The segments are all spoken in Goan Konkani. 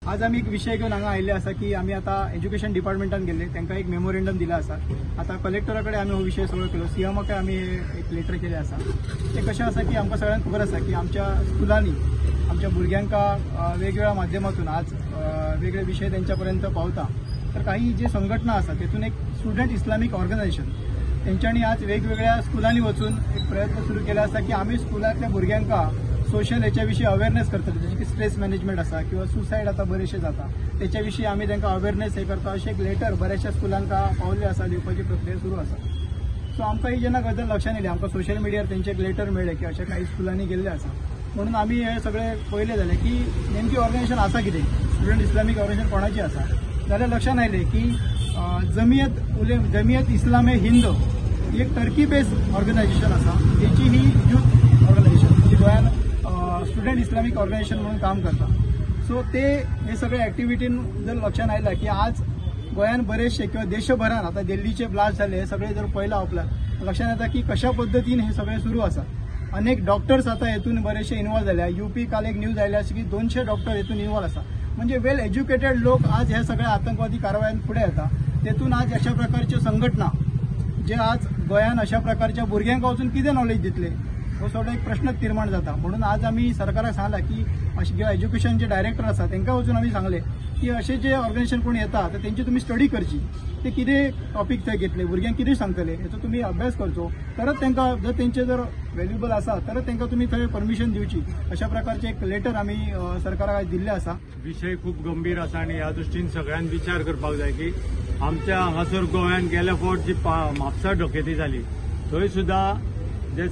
आज आमी एक विशय घेवन हांगा आयिल्ले आसा की आमी आतां एज्युकेशन डिपार्टमेंटान गेल्ले, तांकां एक मेमोरेंडम दिला आसा. आतां कलेक्टरा कडेन आमी हो विशय सगळो केलो, सीएमाकय आमी एक लेटर केलें आसा. तें कशें आसा की आमकां सगळ्यांक खबर आसा की आमच्या स्कुलांनी आमच्या भुरग्यांक वेगवेगळ्या माध्यमातून आज वेगळे विशय तेंच्या पर्यंत पावता. तर काही जे संघटना आसा तेतून एक स्टुडंट इस्लामीक ऑर्गनायझेशन तेंच्यांनी आज वेगवेगळ्या स्कुलांनी वचून एक प्रयत्न सुरू केला आसा की आमी स्कुलांतल्या भुरग्यांक सोशल हेच्या विशीं अवेरनेस करतले, जशें की स्ट्रेस मॅनेजमेंट आसा किंवा सुसायड आतां बरेचशे जाता तेच्या विशीं आमी तांकां अवेरनेस हे करता. अशें एक लेटर बऱ्याचशा स्कुलांक पावल्लें आसा, दिवपाची प्रक्रिया सुरू आसा. सो आमकां ही जेन्ना गजाल लक्षांत येयली, आमकां सोशल मिडियार तेंचें एक लेटर मेळ्ळें की अशें काही स्कुलांनी गेल्लें आसा. म्हणून आमी हे सगळे पळयलें जालें की नेमकी ऑर्गनायझेशन आसा कितें, स्टुडंट इस्लामीक ऑर्गनायझेशन कोणाची आसा, जाल्यार लक्षांत आयलें की जमियत इस्लामे हिंद ही एक टर्की बेस्ड ऑर्गनायझेशन आसा. तेची ही यूथ ऑर्गनायझेशन जी गोंयान स्टुडंट इस्लामीक ऑर्गनायझेशन म्हणून काम करता. सो ते हे सगळे एक्टिविटीन जर लक्षांत आयला की आज गोंयान बरेचशे किंवा देशभरान आतां दिल्लीचे ब्लास्ट जाले हे सगळे जर पळयला आपल्याक लक्षांत येता की कशा पद्दतीन हे सगळें सुरू आसा. अनेक डॉक्टर्स आतां हेतून बरेचशे इन्वॉल्व जाल्या. युपी काल एक न्यूज आयल्या की 200 डॉक्टर हेतून इन्वॉल्व आसा. म्हणजे वेल एज्युकेटेड लोक आज ह्या सगळ्या आतंकवादी कारवायांत फुडें येता. तेतून आज अशा प्रकारच्यो संघटना जे आज गोंयान अशा प्रकारच्या भुरग्यांक वचून कितें नॉलेज दितले हो सगळो एक प्रश्न निर्माण जाता. म्हणून आज आमी सरकाराक सांगला की अशें किंवा एज्युकेशन जे डायरेक्टर आसा तांकां वचून आमी सांगलें की अशें जे ऑर्गनायझेशन कोण येता तर तेंची तुमी स्टडी करची, ते कितें टॉपीक थंय घेतले, भुरग्यांक कितें सांगतले हेचो तुमी अभ्यास करचो, तरच तांकां जर तेंचे जर व्हॅल्युएबल आसा तरच तांकां तुमी थंय परमिशन दिवची. अशा प्रकारचे एक लेटर आमी सरकाराक आयज दिल्लें आसा. विशय खूब गंभीर आसा आनी ह्या दृश्टीन सगळ्यांनी विचार करपाक जाय की आमच्या हांगासर गोंयांत गेल्या फावट जी म्हापसा डकेती जाली थंय सुद्दां जे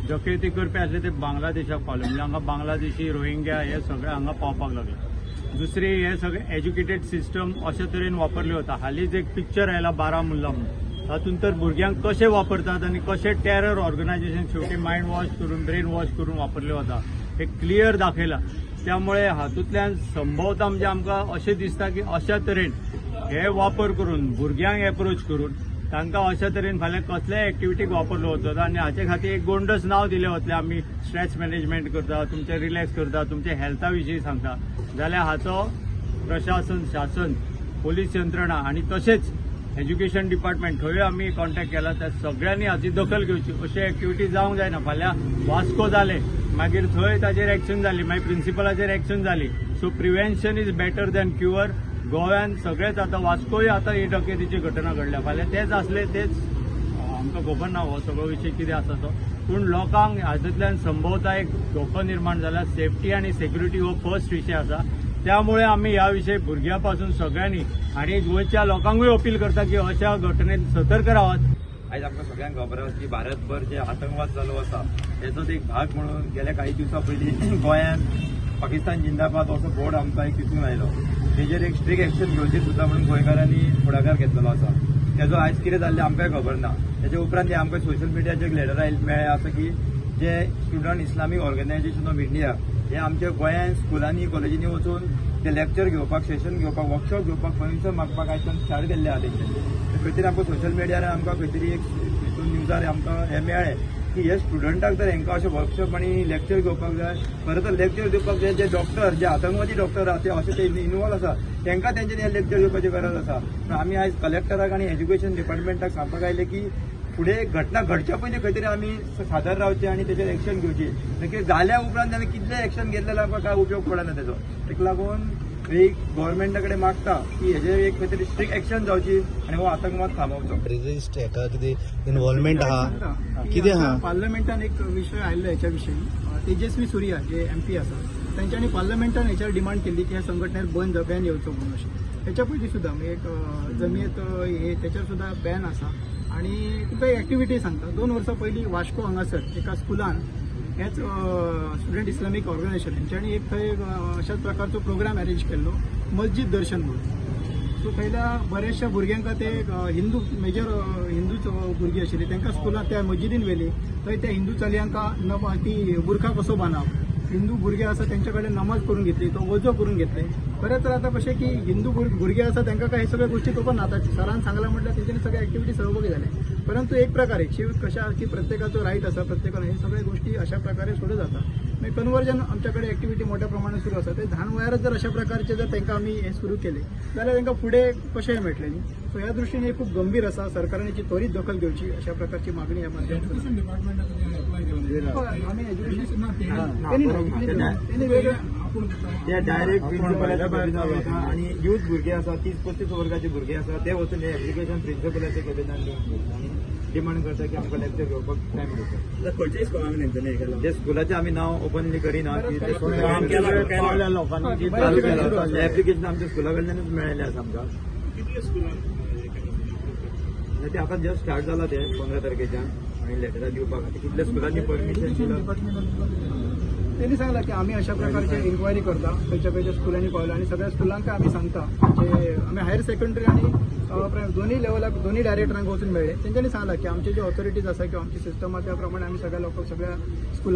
डकेती करपी आसले ते बांगलादेशाक पावले, म्हणजे हांगा बांगलादेशी रोहिंग्या हे सगळे हांगा पावपाक लागले. दुसरी हे सगळे एज्युकेटेड सिस्टम अशे तरेन वापरले वता. हालींच एक पिक्चर आयला 12 मुल्ला म्हणून, तातूंत तर भुरग्यांक कशे वापरतात आनी कशे टेरर ऑर्गनायझेशन शेवटी मायंड वॉश करून ब्रेन वॉश करून वापरले वता हे क्लियर दाखयला. त्यामुळे हातूंतल्यान संभवता म्हणजे आमकां अशें दिसता की अशा तरेन हे वापर करून भुरग्यांक एप्रोच करून तांकां अशा तरेन फाल्यां कसल्याय एक्टिविटीक वापरलो वतलो आनी हाचे खातीर एक गोंडस नांव दिलें वतलें, आमी स्ट्रेस मॅनेजमेंट करता, तुमचें रिलॅक्स करता, तुमच्या हेल्था विशीं सांगता, जाल्यार हाचो प्रशासन, शासन, पोलीस यंत्रणा आनी तशेंच एज्युकेशन डिपार्टमेंट थंय आमी कॉन्टॅक्ट केला त्या सगळ्यांनी हाची दखल घेवची. अशी एक्टिविटी जावंक जायना. फाल्यां वास्को जालें मागीर थंय ताजेर एक्शन जाली, मागीर प्रिंसिपलाचेर एक्शन जाली. So prevention is better than cure. गोव्यान सगळेच आतां वास्कोय आतां ही डकेतीची घटना घडल्या, फाल्यां तेच आसले तेच आमकां खबर ना हो सगळो विशय कितें आसा तो, पूण लोकांक हातूंतल्यान संभवता एक धोको निर्माण जाला. सेफ्टी आनी सेक्युरिटी हो फर्स्ट विशय आसा. त्यामुळे आमी ह्या विशय भुरग्यां पासून सगळ्यांनी आनी गोंयच्या लोकांकूय अपील करता की अशा घटनेत सतर्क रावात. आयज आमकां सगळ्यांक खबर आसा की भारतभर जे आतंकवाद चालू आसा तेचोच एक भाग म्हणून गेल्या काही दिवसां पयलीं गोंयांत पाकिस्तान जिंदाबाद असो बोर्ड आमकां एक दिसून आयलो. तेजेर एक स्ट्रिक्ट एक्शन घेवची सुद्दां म्हणून गोंयकारांनी फुडाकार घेतलेलो आसा. तेजो आयज कितें जाल्लें आमकांय खबर ना. तेजे उपरांत हे आमकां सोशल मिडियाचेर लेटर मेळ्ळें आसा की जे student Islamic organisation of India हे आमच्या गोंयांत स्कुलांनी कॉलेजींनी वचून ते लेक्चर घेवपाक, सेशन घेवपाक, वर्कशॉप घेवपाक, परमिशन मागपाक आयच्यान स्टार्ट केल्ले आहा तेंचे. खंय तरी आमकां सोशल मिडियार आमकां खंय तरी एक हितून न्यूजार आमकां हें मेळ्ळें की हे स्टुडंटाक जर हेंकां अशें वर्कशॉप आनी लेक्चर घेवपाक जाय, खरें तर लेक्चर दिवपाक जाय जे डॉक्टर, जे आतंकवादी डॉक्टर आहा ते अशे ते इनवॉल्व आसा तेंकां तेंच्यांनी हे लेक्चर दिवपाची गरज आसा. पूण आमी आयज कलेक्टराक आनी एज्युकेशन डिपार्टमेंटाक सांगपाक आयले की फुडें घटना घडच्या पयलीं खंय तरी आमी सादर रावचें आनी तेजेर एक्शन घेवची. नक्की जाल्या उपरांत ताणें कितलें एक्शन घेतलें जाल्यार आमकां काय उपयोग पडना तेजो. ताका लागून एक गव्हर्मेंटा कडेन मागता की हेजेर एक खंय तरी स्ट्रिक्ट एक्शन जावची आनी हो आतंकवाद थांबोवचो. टेररिस्ट हेका कितें इन्वॉल्वमेंट आहा कितें आहा? पार्लमेंटान एक विशय आयिल्लो हेच्या विशीं. तेजस्वी सुर्या जे एमपी आसा तेंच्यांनी पार्लमेंटान हेचेर डिमांड केल्ली की ह्या संघटनेर बंद बॅन येवचो म्हणून. अशें हेच्या पयलीं सुद्दां एक जमियत हे तेचेर सुद्दां बॅन आसा आनी तुका एक्टिविटी सांगता. 2 वर्सां पयलीं वास्को हांगासर एका स्कुलान हेच स्टुडंट इस्लामीक ऑर्गनायझेशन हेंच्यांनी एक थंय अशाच प्रकारचो प्रोग्राम अरेंज केल्लो, मस्जिद दर्शन म्हणून. सो थंयल्या बऱ्याचशा भुरग्यांक ते हिंदू मेजर हिंदूच भुरगीं आशिल्लीं तांकां स्कुलांत त्या मस्जिदीन व्हेली. थंय त्या हिंदू चलयांक ती बुरखा कसो बांदप, हिंदू भुरगे आसा तेंच्या कडेन नमाज करून घेतली, तो वजो करून घेतले. खरें तर आतां कशें की हिंदू भुरगे आसा तांकां काय हे सगळ्यो गोश्टी खबर ना. आतां सरान सांगलां म्हटल्यार तेंच्यांनी सगळे एक्टिविटी सहभागी जाले. परंतु एक प्रकारे शिव कशें की प्रत्येकाचो रायट आसा, प्रत्येकान हे सगळे गोश्टी अशा प्रकारे सुरू जाता. मागीर कन्वर्जन आमच्या कडेन एक्टिविटी मोठ्या प्रमाणात सुरू आसा. ते ल्हान वयारच जर अशा प्रकारचे जर तांकां आमी हे सुरू केले जाल्यार तांकां फुडें कशें मेळटलें न्ही. सो ह्या दृश्टीन हे खूब गंभीर आसा. सरकारान हेची त्वरीत दखल घेवची अशा प्रकारची मागणी ह्या माध्यमांतून आमी एज्युकेशन तेणी वेगळ्या ते डायरेक्ट प्रिन्सिपलाच्या कॅबिनार वता आनी यूथ भुरगे आसा 30-35 वर्गाचे भुरगे आसा ते वचून हे एप्लिकेशन प्रिन्सिपलाच्या कॅबिनार दिवन आनी डिमांड करता की आमकां लेक्चर घेवपाक टायम दिवचो. खंयच्या स्कुलान तेंच्यांनी हे केलां? जे स्कुलाचें आमी नांव ओपनली करिना की ते पावल्या लोकांनी जी चालू केलां एप्लिकेशन आमच्या स्कुला कडल्यानूच मेळ्ळेलें आसा आमकां. ते आतां जस्ट स्टार्ट जाला ते 15 तारखेच्यान आनी लेटरां दिवपाक आतां कितल्या स्कुलांनी परमिशन दिलां. त्यांनी सांगला की आम्ही अशा प्रकारचे इन्क्वायरी करता खंयच्या खंयच्या स्कुलांनी पावल्या आनी सगळ्या स्कुलांक आमी सांगता जे आमी हायर सेकंडरी आनी दोन्ही लेवलाक दोन्ही डायरेक्टरांक वचून मेळ्ळे. तेंच्यांनी सांगला की आमचे जे ऑथॉरिटीज आसा किंवा आमची सिस्टम आसा त्या प्रमाणे आमी सगळ्या लोकांक सगळ्या स्कुलांक